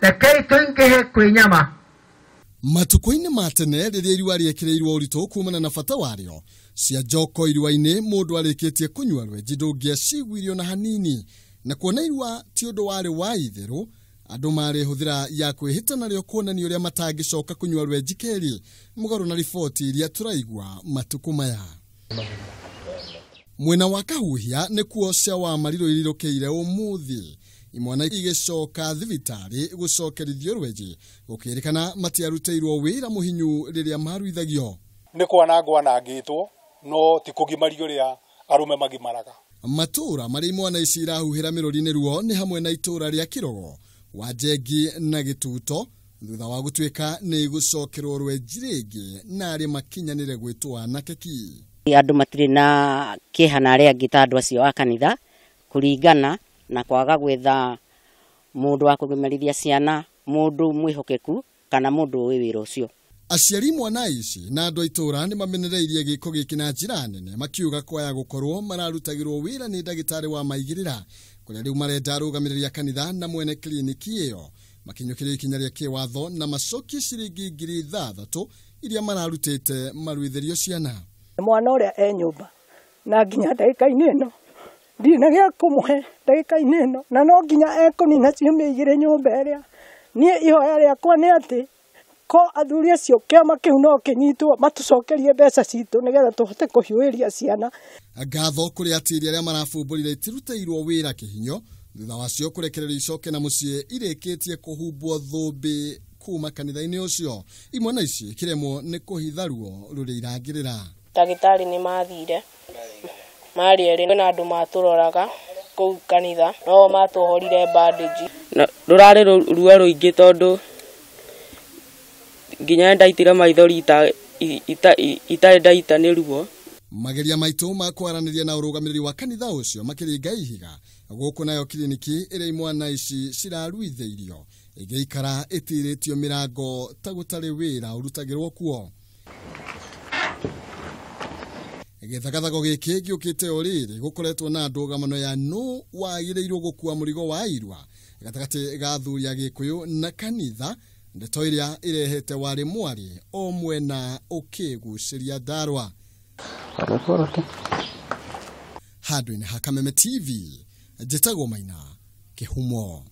Rekei tũingĩhe kwĩ nyama. Matukũ-inĩ ma tene rĩrĩa irua rĩekĩrĩirwo ũritũ kumana na bata warĩo, cia njoko irua-inĩ mũndũ arĩkĩtie kũnyua rwenji ndũngĩaciguirio na hanini, na kuona irua ti ũndũ warĩ wa itherũ, andũ marĩ hũthĩra ya kwĩhĩta narĩo kuonania ũrĩa matangĩcoka kũnyua rwenji kerĩ, mũgarũ na riboti iria tũraigua matukũ maya. Mwena wa Kahuhia nĩkuo cia wa marirũ irirũkĩire ũmũthĩ, imwana igĩcoka thibitarĩ gũcokerithio rwenji gũkĩrĩkana matiarutĩirwo wĩra mũhinyu rĩrĩa maruithagio. Nĩ kwanangwo anangĩtwo no ti kũgimario ũrĩa arũme magimaraga. Matũra marĩa imwana ici irahuhĩra mĩrũri-inĩ ruo nĩ hamwe na itũra rĩa Kĩrogo, Wanjengi na Gĩtuto, thutha wa gũtuĩka nĩ gũcokerwo rwenji rĩngĩ na arĩa makinyanĩre gwĩtwo anake ki. Andũ matirĩ na kĩeha na arĩa angĩ ta andũ acio a kanitha kũringana na kwaga gwetha mũndũ wa kũgimarithia ciana, mũndũ mwĩhokeku kana mũndũ ũĩ wĩra ũcio. Aciari mwana ici na andũ a itũra nĩ mamenereirie gĩko gĩkĩ na njĩra nene, makiuga kwaya gũkorwo mararutagĩrwo wĩra nĩ ndagĩtarĩ wa maigĩrĩra kũrĩa rĩu marenda arũgamĩrĩri a kanitha na mwene kliniki ĩyo makinyũkĩrie ikinya rĩa kĩwatho na macokie ciringi 6,000 iria mararutĩte maruithĩrio ciana. Mwana ũrĩa e nyũmba na nginya ndagĩka-inĩ ĩno ndirĩ na gĩa kũmũhe ndagĩka-inĩ ĩno, na no nginya ekũnina ciumia igĩrĩ nyũmba ĩrĩa. Niĩ ihoya rĩakwa nĩ atĩ ko athuri acio kĩama kĩu no kĩnyitwo matũcokerie mbeca citũ nĩgetha tũhote kũhiũhĩria ciana. Ngatho kũrĩ atiri arĩa marabumbũrire itirutĩirwo wĩra kĩhinyo thutha wacio kũrekererio icoke na mũciĩ irĩkĩtie kũhumbwo thũmbĩ kuma kanitha-inĩ ũcio, imwana ici ikĩremwo nĩ kũhitha ruo rũrĩa irangĩrĩra. Ndagĩtarĩ nĩ mathire marĩ erĩ na andũ matũroraga kũu kanitha no matũhorire bandage. Rũrarĩ ruo rũingĩ tondũ nginya ndaitire maithori itarĩ ndaita nĩ ruo. Mageria maitũ ma kwaranĩria na ũrũgamĩrĩri wa kanitha ũcio makĩringa ihiga gũkũ nayo kiriniki ĩrĩa imwana ici ciraruithĩirio ĩgĩikara ĩtirĩtio mĩrango ta gũtarĩ wĩra ũrutagĩrwo kuo. Gĩthagathago gĩkĩ gĩũkĩte o rĩrĩ gũkoretwo na ndũgamano ya nũ wagĩrĩirwo gũkua mũrigo wa irua gatagatĩ ga athuri a Gĩkũyũ na kanitha, ndeto ĩrĩa ĩrehete warĩ mwarĩ o mwena ũkĩgucĩria ndarwa. Handũ-inĩ ha Kameme TV, njĩtagwo Maina Kĩhumo.